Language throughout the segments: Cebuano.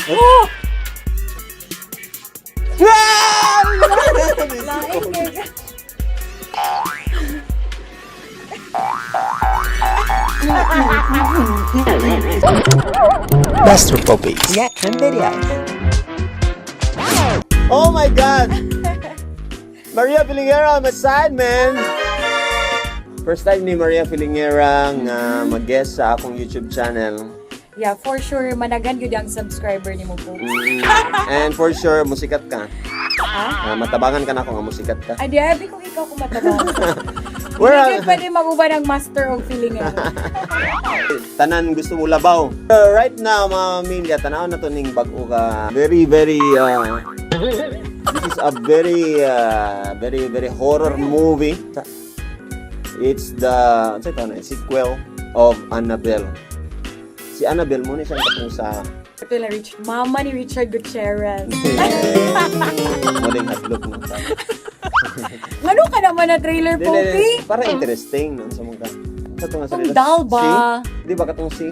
Oh! Lain kay ka. Master Poppies. Reaction video. Oh my God! Maria Filingera on my side, man! First time ni Maria Filingera nga mag-guest sa akong YouTube channel. Yeah, for sure, managan yun ang subscriber ni mo po. And for sure, musikat ka. Ha? Ah, matabangan ka na ako nga musikat ka. Ay, di, abi kung ikaw kumatabang. Where Hindi pwede maguba ng master of feeling. Tanan gusto mo labaw. Right now, mga pamilya, tanaw na to ning bag-o ka. Very, very, this is a very, very, very horror movie. It's the, ano ito na, sequel of Annabelle. Si Annabelle mo na siyang katong sa Ito lang, Rich, mama ni Richard Gutierrez. muling hadlok no. Ngano ka naman na trailer, Dili, Poppy? para interesting no sa mga sa itong Itong doll ba? Si? Di ba katong si?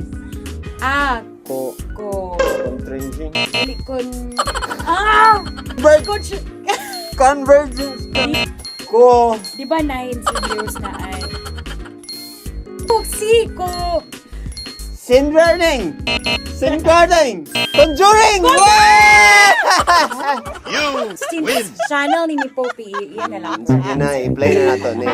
Ah, Ko ko. Contranging. Dili kon. Ah! Bird Coach, Convergence. Ko di ba nine si Zeus na ay? Oh, si ko. Sinburning! Sinburning! Conjuring! Since channel ni Poppy, iyan na lang. Sige na, i-play na nato ni.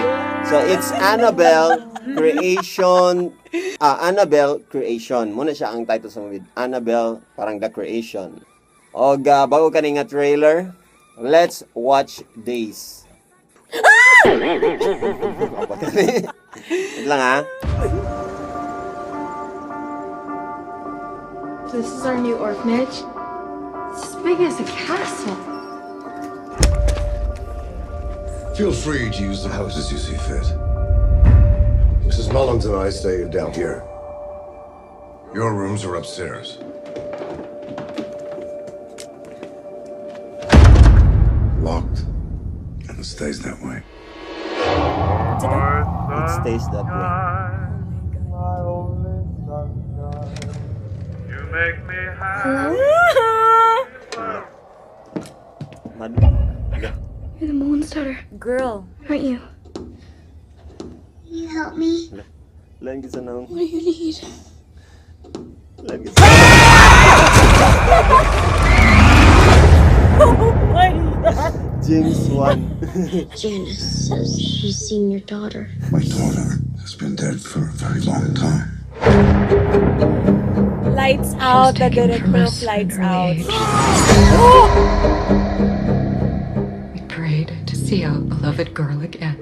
So it's Annabelle Creation, ah, Annabelle Creation. Muna siya ang title sa movie. Annabelle, parang The Creation. Og bago kani nga trailer, let's watch this. Wait lang ah. This is our new orphanage. It's as big as a castle. Feel free to use the house as you see fit. Mrs. Mullins and I stay down here. Your rooms are upstairs. Locked. And it stays that way. It stays that way. You make me happy. Mad. You're the Mullins daughter, Girl. aren't you? Can you help me? Lan gid sa naong. What do you need? Lan gid sa Oh my God. James Wan. Janice says she's seen your daughter. My daughter has been dead for a very long time. Lights Out, the Taken director from of us at Lights an early Out. age. We prayed to see our beloved girl again.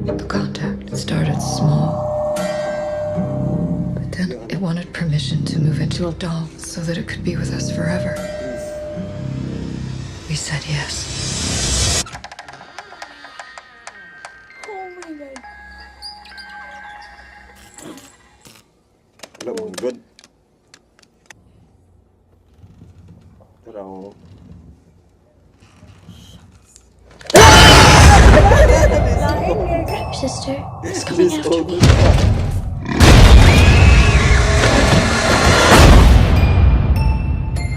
The contact started small. But then it wanted permission to move into a doll so that it could be with us forever. We said yes. Oh my God. Wala mo good. Pero Your sister is coming after me.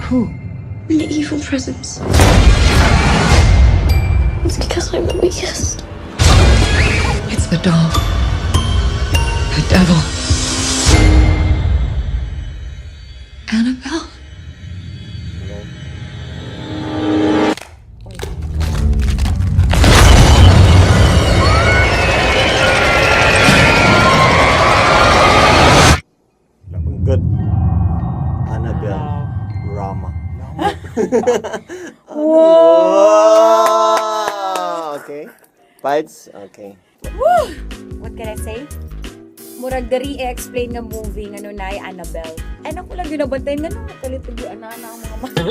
Who? An evil presence. It's because I'm the weakest. It's the doll. The devil. Annabelle? Wala pang good. Annabelle Rama. Wow! Okay. Fights? Okay. Woo! What can I say? Murag dari i-explain nga movie nga naay Annabelle. Ay naku lang ginabantayan nga nung kalit og ana ana ang mga mata.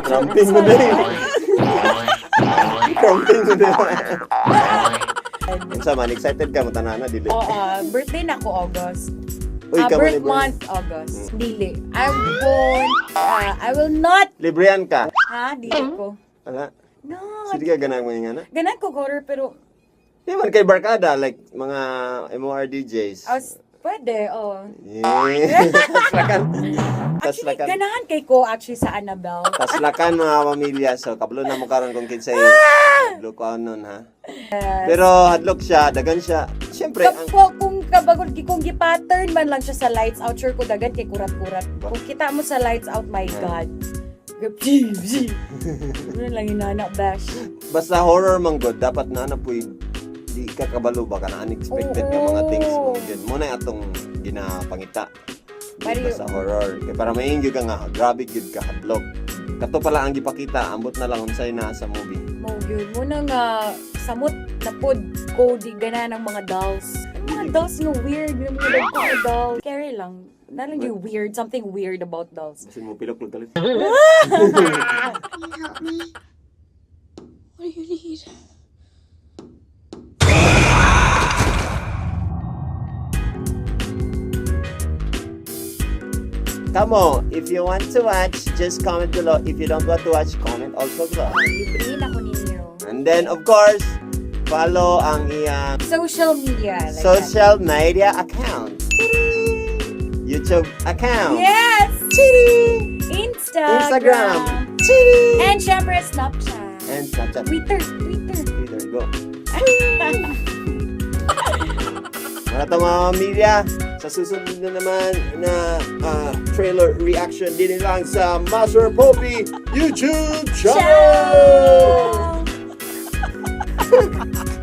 Cramping mo din. Cramping mo din. Unsa man, excited ka mo tanan na dili? Oo, birthday na ko August. Uy, Ah, ka mo birth libre. month August. Dili. I won't, I will not. Librean ka. Ha? Dili ko. Ala. No. Sige ka ganang mo nga na. Ganan ko horror pero Di man kay barkada like mga MOR DJs. I was, Pwede, oh. Yeah. Taslakan. Actually, Taslakan. ganahan kay ko actually sa Annabelle. Taslakan, mga pamilya. So, kabalo na mo karon kung kinsay hadlok nun ha. Pero hadlok siya, dagan siya. Siyempre, ang Kapo, kung kabagol, kung gi-pattern man lang siya sa Lights Out, sure ko dagan kay kurat-kurat. Kung kita mo sa Lights Out, my God. Ano lang inana, bash. Basta horror man gud, dapat na na puy di ka kabalo ba kana unexpected nga mga things mo gyud mo na atong ginapangita. Di ba sa horror kay para maingyo ka nga grabe gyud ka hadlok. Kato pala ang gipakita, ambot na lang unsay naa sa movie. Mo yun. Muna nga, samot na pod ko di gana ng mga dolls. Ang mga dolls nga weird, yung mga dagko nga dolls. Carry lang. Nalang yung weird, something weird about dolls. Basin mo pilok lang galit. Can you help me? What do you need? Come on, if you want to watch, just comment below. If you don't want to watch, comment also below. Libre na ko ninyo. And then, of course, follow ang iyang Social media. Like that. Social media account. YouTube account. Yes! Instagram. Instagram. And syempre, Snapchat. And Snapchat. Twitter. Twitter. Twitter, go. Mga to, mga pamilya, sa susunod na naman na trailer reaction din lang sa Master Poppy YouTube channel! Ciao!